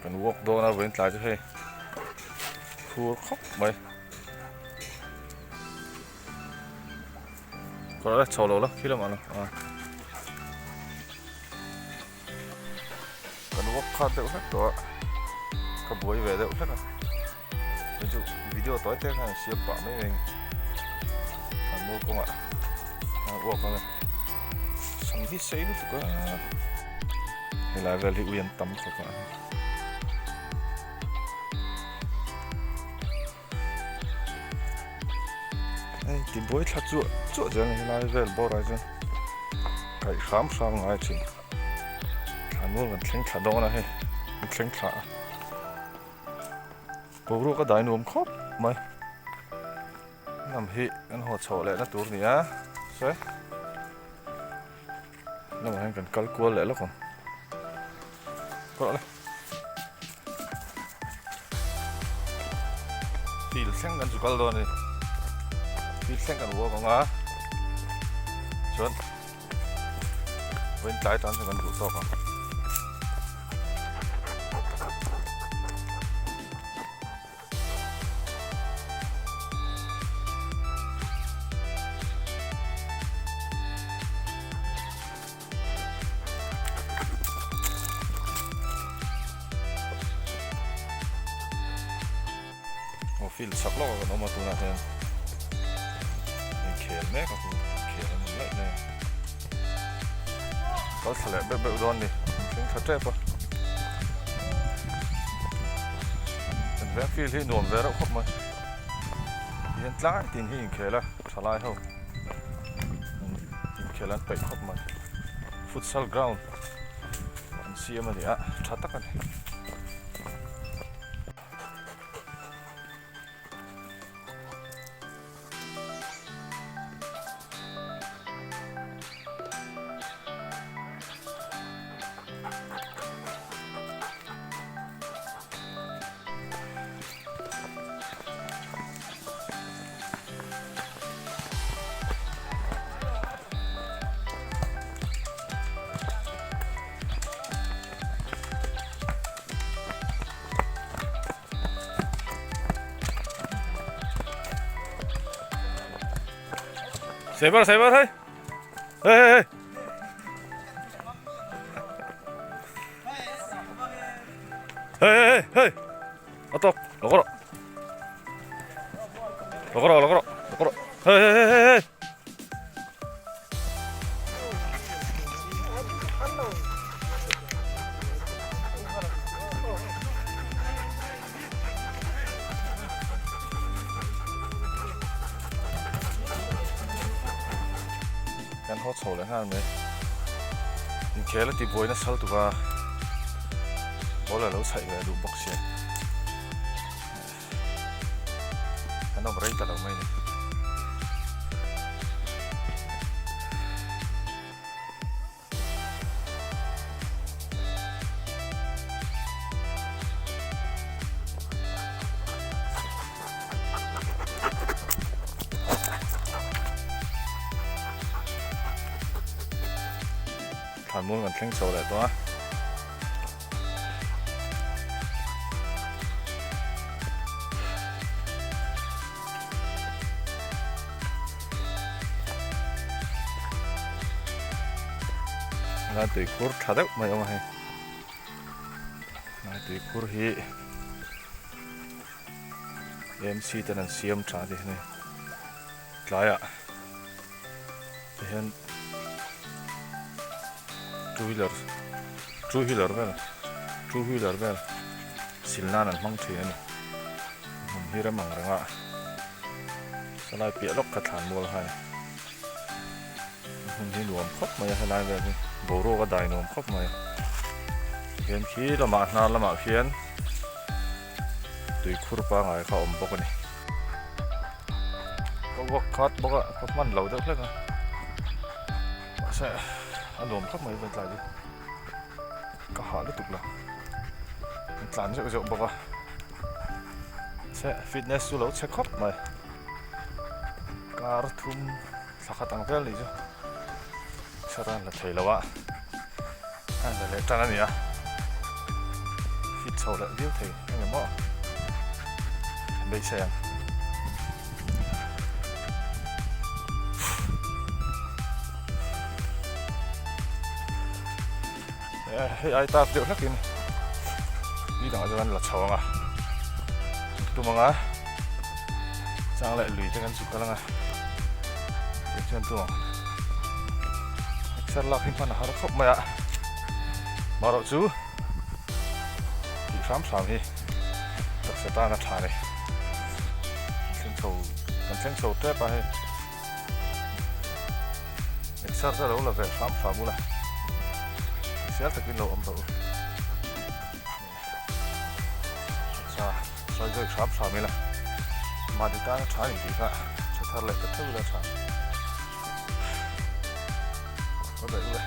Kan walk dawn a vawiin tlai chu hei phur khawp mai. Kawr la chho lo la khi lamah la a. Kan walk khat deuh hlek tawh a ka buai ve deuh hlek a hei chu video tawi te khan siam pah mai mai a ni thlanmual kawngah a walk ang e sam hi sei lutuk a helai vel hi ui an tam khawp a. Hei ti buai thla chuah chuah zel a ni helai vel bawr ah chuan kaih hram hram ngai thin thlanmual kan thleng thla dawn a hei kan thleng thla a boruak a dai nuam khawp mai lam hi kan haw chhoh leh na tur a ni a se lamah hian kan kal kual leh lawk ang kawh le. Field thleng kan chu kal dawn a ni field thleng kan walk ang a chuan vawiin tlai tan chuan kan duh tawk ang. Aw field chak lawk a kan awm a tunah hian inkhel mek a inkhel an awm laih mai a kal thla leh beuh beuh dawn a ni thleng thla tep a kan veng field hi nuam ve reuh khawp mai tihian tlai tin hi inkhel a thalai ho. Inkhel an peih khawp mai. Futsal ground an siam a ni a, tha tak a ni. Saber saber hei hei hei hei hei hei hei a tawk lo kawr rawh lo kawr rawh lo kawr rawh lo kawr rawh hei hei hei hei hei Kan haw chho leh nghal mai. Inkhel a ti buai nasa lutuk a, ball a lo chhaih ve duh bawk sia. Kan awm rei ta lo mai ni. Thlanmual kan thleng chho leh tawh a. Lai tuikhur tha deuh mai a awm a hei lai tuikhur hi MC ten an siam tha tih hi tlaiah ti hian two wheeler two wheeler vel two wheeler vel sil nan an hmang thin a ni hmun hi rem ang reng a. Helai piah lawk kha thlan mual kha a ni. Hmun hi nuam khawp mai a helai vel hi boruak a dai nuam khawp mai a. Tihian khi lamah hnar lamah khian tuikhur pangai kha a awm bawk a ni. Ka walk khat bawk a ka hman lo deuh hlek a mahse a nuam khawp mai tlai chu ka hah lutuk lo an tlan zeuh zeuh bawk a. Che fitness chu lo chhe khawp mai kar thum thla khat ang vel nih chu sir a la thei lo a a la leh tan a ni a. Fit chho leh viau thei eng emaw beisei ang. Hei ai tak deuh hlakin ni dangah chuan la chho ang a, chuk tum ang a, chang leh lui te kan chuk kal ang a, tiang chuan tum ang. Exer lak hi hman a har khawp mai a, marawh chu tih hram hram hi taksa tan a tha a ni. Thleng chho kan thleng chho tep a hei. Exer te lo la ve hram hram ula hrisel takin lo awm rawh u taksa sawi zawi hram hram ila mahni tana tha ni tih kha tha thar leh ta theuh ila tha ka daih ule.